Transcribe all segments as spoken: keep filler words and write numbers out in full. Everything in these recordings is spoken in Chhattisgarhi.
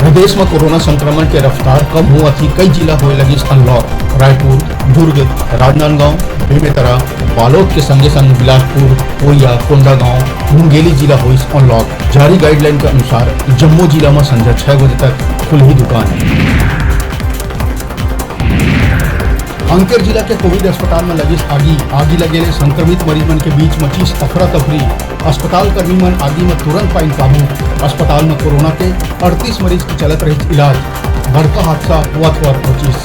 प्रदेश म कोरोना संक्रमण के रफ्तार कम होवत ही कई जिला होए लगिस अनलॉक। रायपुर, दुर्ग, राजनांदगांव, बेमेतरा, बालोद के संगे संग बिलासपुर, कोइया, कोंडागांव, मुंगेली जिला होइस अनलॉक। जारी गाइडलाइन के अनुसार जम्मो जिला म संझा छह बजे तक खुलही दुकान। कांकेर जिला के कोविड अस्पताल म लगिस आगी। आगी लगे ले संक्रमित मरीज मन के बीच मचिस अफरा तफरी। अस्पताल कर्मी मन आगी म तुरंत पाइन काबू। अस्पताल म कोरोना के अड़तीस मरीज के चलत रहिस इलाज। बड़का हादसा होवत होवत पहुंचिस।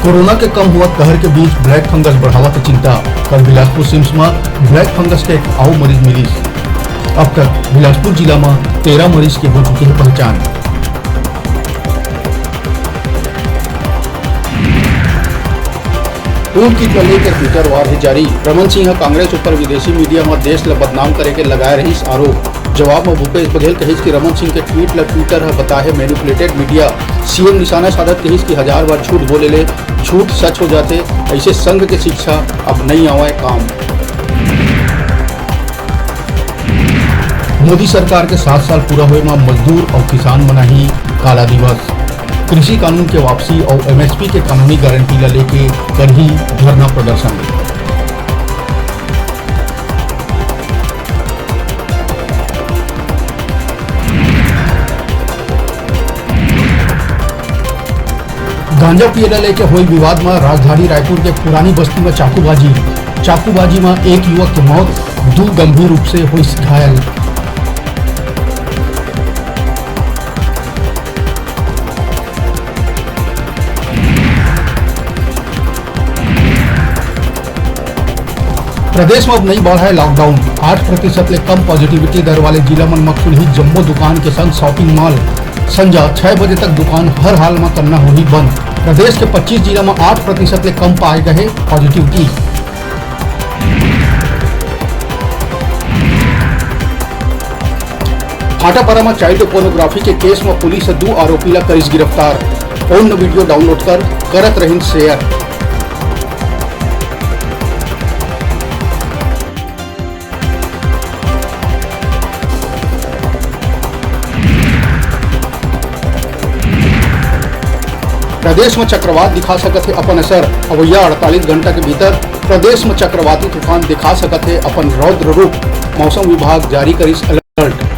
कोरोना के कम होवत कहर के बीच ब्लैक फंगस बढ़ावत हे चिंता। कल बिलासपुर सिम्स म ब्लैक फंगस के एक अउ मरीज मिलिस। अब तक बिलासपुर जिला म तेरह मरीज के हो चुके हे पहचान। टूल किट ल लेकर ट्विटर वार हे जारी। रमन सिंह ह कांग्रेस ऊपर विदेशी मीडिया म देश ल बदनाम करे के लगाए रहिस आरोप। जवाब म भूपेश बघेल कहिस कि रमन सिंह के ट्वीट ल ट्विटर ह बताहे मैनिपुलेटेड मीडिया। सीएम निशाना साधत कहिस कि हजार बार झूठ बोले ले झूठ सच हो जाथे, अइसे संघ के शिक्षा अब नइ आवय काम। मोदी सरकार के सात साल पूरा होए म मजदूर अउ किसान मनाही काला दिवस। कृषि कानून के वापसी अउ एमएसपी के कानूनी गारंटी ल लेके करही धरना प्रदर्शन। गांजा पिए ला लेके होई विवाद म राजधानी रायपुर के पुरानी बस्ती म चाकूबाजी। चाकूबाजी म एक युवक के मौत, दू गंभीर रूप से होइस घायल। प्रदेश म अब नइ बढ़ाए लॉकडाउन, आठ प्रतिशत ले कम पॉजिटिविटी दर वाले जिला मन म खुलही जम्मो दुकान के संग शॉपिंग मॉल। संझा छह बजे तक दुकान हर हाल म करना होही बंद। प्रदेश के पच्चीस जिला म आठ प्रतिशत ले कम पाए गए पॉजिटिविटी। फाटापारा म चाइल्ड पोर्नोग्राफी के केस म पुलिस ह दू आरोपी ला करिस गिरफ्तार। फोन म वीडियो डाउनलोड कर करत रहिन शेयर। प्रदेश म चक्रवात दिखा सकत हे अपन असर। अवइया अड़तालीस घंटा के भीतर प्रदेश म चक्रवाती तूफान दिखा सकत हे अपन रौद्र रूप। मौसम विभाग जारी करिस अलर्ट।